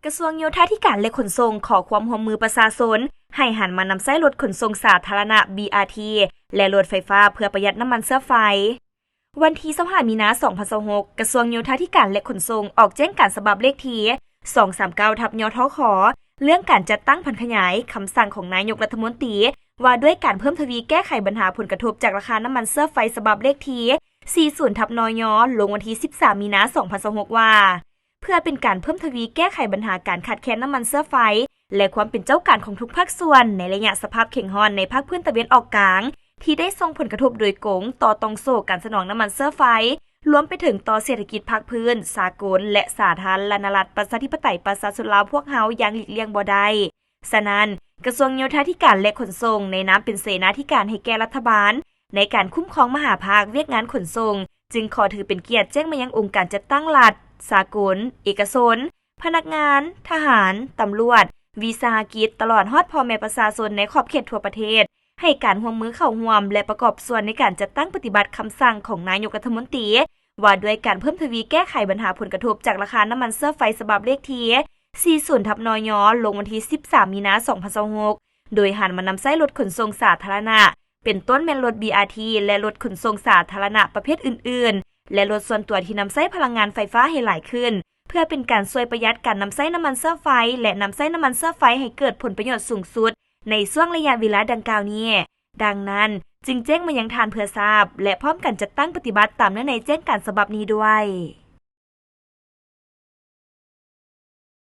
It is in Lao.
ກະຊວງໂຍທາທິການ ແລະ ຂົນສົ່ງ ຂໍຄວາມຮ່ວມມືປະຊາຊົນ ໃຫ້ຫັນມານຳໃຊ້ລົດຂົນສົ່ງສາທາລະນະ ບີອາທີ ແລະ ລົດໄຟຟ້າ ເພື່ອປະຢັດນ້ຳມັນເຊື້ອໄຟ. ວັນທີຊາວຫ້າ ມີນາ ສອງພັນຊາວຫົກ, ກະຊວງໂຍທາທິການ ແລະ ຂົນສົ່ງ ອອກແຈ້ງການສະບັບເລກທີ ສອງສາມເກົ້າ ທັບ ຍທຂ ເລື່ອງການຈັດຕັ້ງຜັນຂະຫຍາຍຄຳສັ່ງຂອງນາຍົກລັດຖະມົນຕີ ວ່າດ້ວຍການເພີ່ມທະວີແກ້ໄຂບັນຫາຜົນກະທົບຈາກລາຄານ້ຳມັນເຊື້ອໄຟ ສະບັບເລກທີ ສີ່ສິບ ທັບ ນຍ ລົງວັນທີ ສິບສາມ ມີນາ ສອງພັນຊາວຫົກ ວ່າ ເພື່ອເປັນການເພີ່ມທະວີແກ້ໄຂບັນຫາການຂາດແຄນນ້ຳມັນເຊື້ອໄຟ ແລະ ຄວາມເປັນເຈົ້າການຂອງທຸກພາກສ່ວນໃນໄລຍະສະພາບເຄັ່ງຮ້ອນໃນພາກພື້ນຕາເວັນອອກກາງ ທີ່ໄດ້ສົ່ງຜົນກະທົບໂດຍກົງຕໍ່ຕ່ອງໂສ້ການສະໜອງນ້ຳມັນເຊື້ອໄຟ ລວມໄປເຖິງຕໍ່ເສດຖະກິດພາກພື້ນ, ສາກົນ ແລະ ສາທາລະນະລັດ ປະຊາທິປະໄຕ ປະຊາຊົນລາວພວກເຮົາຢ່າງຫຼີກລ່ຽງບໍ່ໄດ້. ສະນັ້ນ, ກະຊວງໂຍທາທິການ ແລະ ຂົນສົ່ງ ໃນນາມເປັນເສນາທິການໃຫ້ແກ່ລັດຖະບານ ໃນການຄຸ້ມຄອງມະຫາພາກວຽກງານຂົນສົ່ງ ຈຶ່ງຂໍຖືເປັນກຽດແຈ້ງມາຍັງອົງການຈັດຕັ້ງລັດ, ສາກົນ, ເອກະຊົນ, ພະນັກງານ, ທະຫານ, ຕຳຫຼວດ, ວິສາຫະກິດ ຕະຫຼອດຮອດພໍ່ແມ່ປະຊາຊົນໃນຂອບເຂດທົ່ວປະເທດ ໃຫ້ການຮ່ວມມືເຂົ້າຮ່ວມ ແລະ ປະກອບສ່ວນໃນການຈັດຕັ້ງປະຕິບັດຄຳສັ່ງຂອງນາຍົກລັດຖະມົນຕີ ວ່າດ້ວຍການເພີ່ມທະວີແກ້ໄຂບັນຫາຜົນກະທົບຈາກລາຄານ້ຳມັນເຊື້ອໄຟ ສະບັບເລກທີ ສີ່ສິບ ທັບ ນຍ ລົງວັນທີ ສິບສາມ ມີນາ ສອງພັນຊາວຫົກ ໂດຍຫັນມານຳໃຊ້ລົດຂົນສົ່ງສາທາລະນະ ເປັນຕົ້ນແມ່ນລົດ ບີອາທີ ແລະ ລົດຂົນສົ່ງສາທາລະນະປະເພດອື່ນໆ ແລະ ລົດສ່ວນຕົວທີ່ນຳໃຊ້ພະລັງງານໄຟຟ້າໃຫ້ຫຼາຍຂຶ້ນ ເພື່ອເປັນການຊ່ວຍປະຢັດການນຳໃຊ້ນ້ຳມັນເຊື້ອໄຟ ແລະ ນຳໃຊ້ນ້ຳມັນເຊື້ອໄຟໃຫ້ເກີດຜົນປະໂຫຍດສູງສຸດໃນຊ່ວງໄລຍະເວລາດັ່ງກ່າວນີ້. ດັ່ງນັ້ນ, ຈຶ່ງແຈ້ງມາຍັງທ່ານເພື່ອຊາບ ແລະ ພ້ອມກັນຈັດຕັ້ງປະຕິບັດຕາມເນື້ອໃນແຈ້ງການສະບັບນີ້ດ້ວຍ.